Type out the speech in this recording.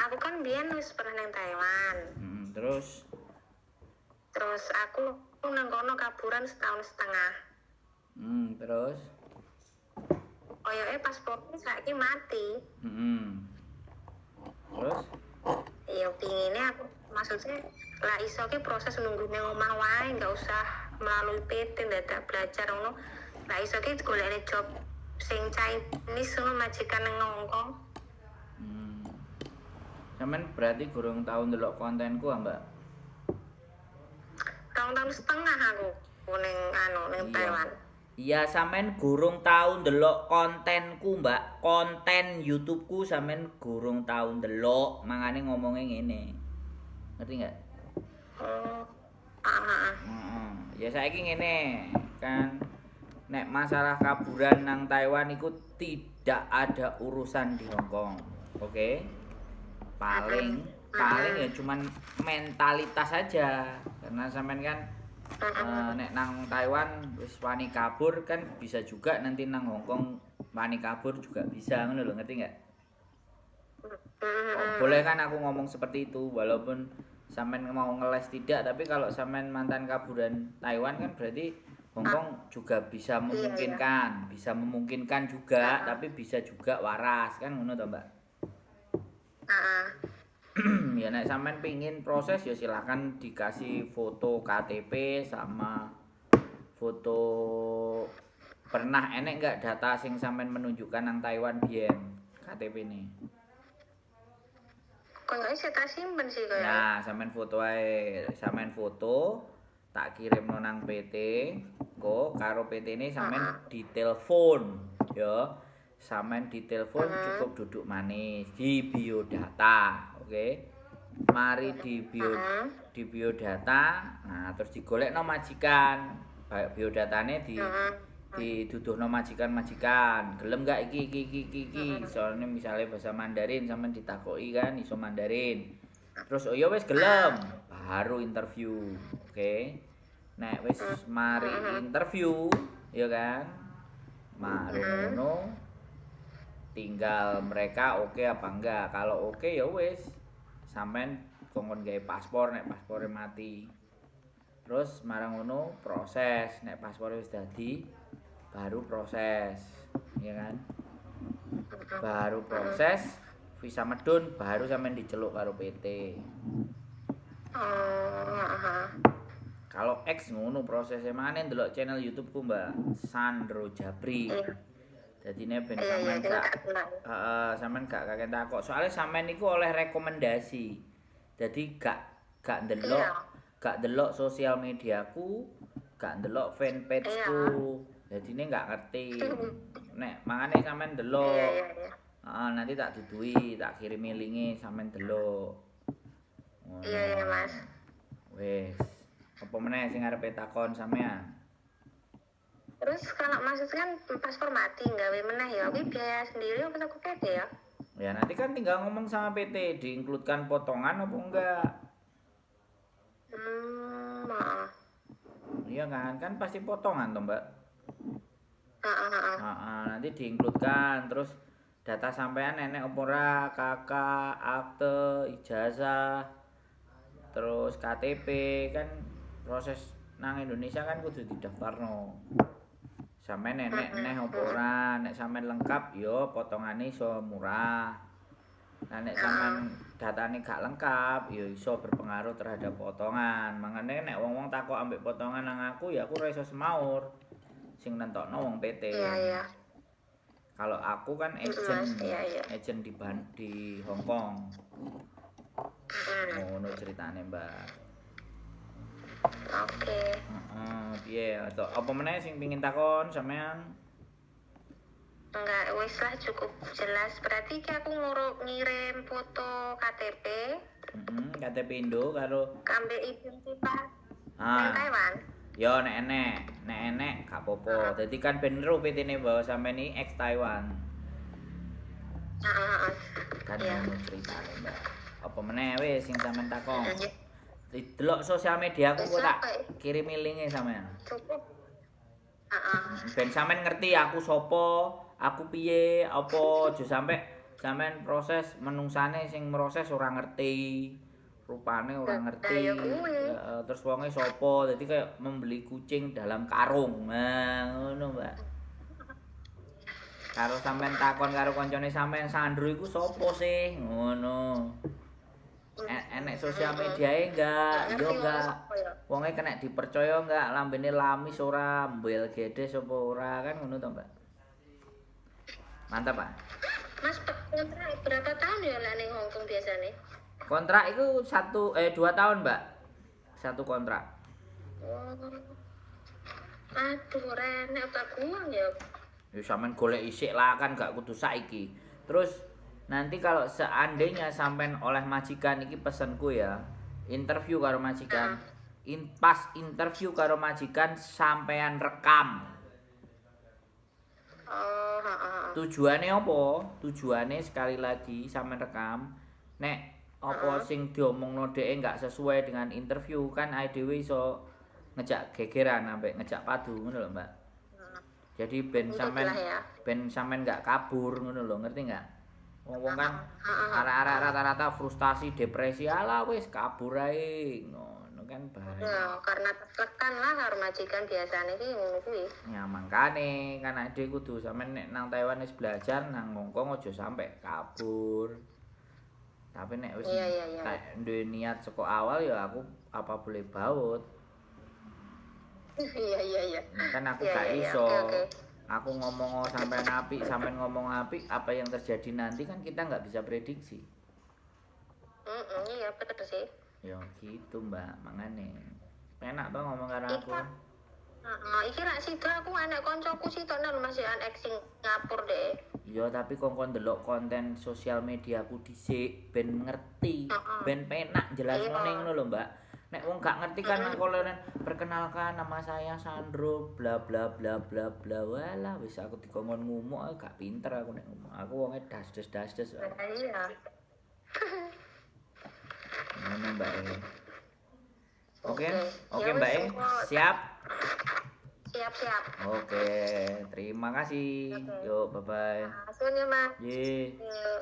Aku kan biyen wis pernah nang Taiwan. Terus? Terus aku nang kono kaburan setahun setengah. Terus? Koyoke pasporku saiki mati. Terus? Ya pingine aku maksudnya lah iso ki proses nunggu nang omah wae, nggak usah melalui PT, ndadak belajar ngono. Lah iso ki golekne job sing Chinese ngono, majikan nang Hongkong. Sampean berarti gurung tau ndelok kontenku, ah, Mbak? 2 tahun setengah aku ning anu, ning Taiwan. Iya, sampean gurung tau ndelok kontenku, Mbak. Konten YouTubeku sampean gurung tau ndelok, mangane ngomongnya ngene. Ngerti nggak? Oh. Ah, ah, ah. Heeh. Ya saiki ngene, kan nek masalah kaburan nang Taiwan iku tidak ada urusan di Hong Kong. Oke? Paling paling ya cuman mentalitas saja. Karena sampean kan nek nang Taiwan wis wani kabur kan bisa juga nanti nang Hong Kong wani kabur juga bisa, ngono lho, ngerti nggak? Oh, boleh kan aku ngomong seperti itu, walaupun sampean mau ngeles tidak, tapi kalau sampean mantan kaburan Taiwan kan berarti Hong Kong juga bisa memungkinkan, bisa memungkinkan juga, tapi bisa juga waras kan ngono toh, Mbak? Ah, ah. Ya nek sampean pingin proses ya silakan dikasih foto KTP sama foto, pernah enek nggak data sing sampean menunjukkan nang Taiwan biyen KTP ini? Koyoke sih tak simpen sih koyoke. Nah, sampean foto ae, sampean foto tak kirimno nang PT, kok karo PT ini sampean ditelepon, ya. Sampean ditelepon cukup duduk manis di biodata, oke? Mari di bio di biodata, nah terus digolekno majikan. Baik biodatane diduduhno majikan-majikan. Gelem gak iki iki iki iki iki? Soalnya misalnya bahasa Mandarin sampean ditakoki kan iso Mandarin. Terus oh ya wis gelem, baru interview. Oke. Nek wis mari interview, ya kan? Mari ngono tinggal mereka oke apa enggak. Kalau oke ya wis sampean kongkon gawe paspor nek paspore mati. Terus marang ngono proses, nek paspor wis dadi baru proses, ya kan? Baru proses visa medun baru sampean diceluk karo PT. Oh, heeh. Kalau X ngono prosesnya, makane ndelok channel YouTubeku, Mbak, Sandro Jabri. Dadine ben Iya, sampean kita gak tak kenal. Heeh, sampean gak kakean takok. Soalnya sampean niku oleh rekomendasi. Jadi gak ndelok gak ndelok sosial mediaku, gak ndelok fanpageku. Jadi ini gak ngerti. Nek mangane sampean ndelok. Iya. Heeh, nanti tak dudui, tak kirimi linke sampean delok. Ngono. Iya, Mas. Wis. Apa meneh sing arepe takon sampean? Terus kalau maksudnya kan paspor mati gawe meneh ya, kuwi biaya sendiri apa aku PT ya? Ya nanti kan tinggal ngomong sama PT, diinkludkan potongan apa enggak? Heeh. Iya kan? Kan pasti potongan toh, Mbak. Heeh. Heeh, nanti diinkludkan terus data sampean enek apa ora, KK, akte, ijazah, terus KTP kan proses nang Indonesia kan kudu didaftarno. Sampean enek neh apa ora, nek sampean lengkap yo potongane iso murah. Nah, nek sampean datane gak lengkap ya iso berpengaruh terhadap potongan. Makane nek wong-wong takok ambek potongan nang aku ya aku ora iso semaur. Sing nentokno wong PT. Iya. Kalau aku kan agent, Mas, iya. agent di Hong Kong. Ngono ceritane, Mbak. Oke. Heeh, piye atau apa meneh sing pingin takon sampean? Enggak, wis lah, cukup jelas. Berarti ki aku ngirim foto KTP Heeh, KTP Indo karo ambek identitas nang ah, Taiwan. Yo nek enek, nek enek gak apa-apa. Dadi kan ben ero PT-ne bahwa sampean iki ex Taiwan. Heeh. Kan ngono ceritane, Mbak. Apa meneh wis sing sampean takon? Delok sosial media aku kok tak kirimi linke sampean. Cukup. Heeh. Ben sampean ngerti aku sapa, aku piye, apa aja sampe Sampean proses menungsane sing proses ora ngerti, rupane ora Nah, ngerti. ya kuwi. Heeh, terus wonge sapa? Dadi kayak membeli kucing dalam karung. Nah, ngono, Mbak. Karo sampean takon karo koncone sampean, "Sandro iku sapa sih?" Ngono. Enek sosial mediae enggak? Nggak Yo ngerti wong enggak. sapa ya. Wonge kena dipercaya enggak? Lambene lamis ora, mbel gedes apa ora kan ngono to, Mbak. Mantap, Pak. Mas, kontrak berapa tahun ya lah ning Hongkong biasanya? Kontrak itu 1 eh 2 tahun, Mbak. Satu kontrak. Oh. Aduh, ora enek tak uang ya. Ya sampean golek isik lah kan gak kudu saiki. Terus nanti kalau seandainya sampean oleh majikan, iki pesenku ya, interview karo majikan. Pas interview karo majikan sampean rekam. Oh, heeh, heeh. Tujuannya apa? Tujuannya sekali lagi sampean rekam nek apa sing diomongno dhek nggak sesuai dengan interview kan awake dhewe iso ngejak gegeran sampai ngejak padu ngono lho, Mbak. Jadi ben Untuk sampean lah ya. ben sampean nggak kabur ngono lho, ngerti nggak? Wong-wong kan arek-arek rata-rata frustasi, depresi, alah wis kabur ae ngono kan bahaya. Ya, karena tertekan lah karo majikan biasanya ki ngono kuwi. Ya mangkane kan ade kudu sampean nek nang Taiwan wis belajar nang Hongkong aja sampe kabur. Tapi nek wis Iya. kayak duwe niat saka awal ya aku apa boleh baut. Iya. Kan aku Iya, gak iya. iso. Oke. Aku ngomong sampean apik, sampean ngomong apik, apa yang terjadi nanti kan kita nggak bisa prediksi. Iya bener sih. Ya gitu, Mbak, mangane. Penak toh ngomong karo aku. Heeh, iki rak sida aku enek koncoku sitok nek masih an ex Singapura deh. Iya, tapi kongkon delok konten sosial mediaku dhisik ben ngerti, ben penak jelasno ning ngono lho, Mbak. Nek wong gak ngerti kan aku leren perkenalkan nama saya Sandro bla bla bla bla bla, walah wis aku dikongkon ngumuk aku gak pinter aku nek ngumuk. Aku wonge das-des das-des wae. Nah, iya. Ngono, Mbak e. Oke, Oke. oke Ya Mbak wis, e. engko. Siap. Siap, siap. Oke, terima kasih. Oke. Yuk, bye bye. Suwun ya, Mas. Ye. Yuk.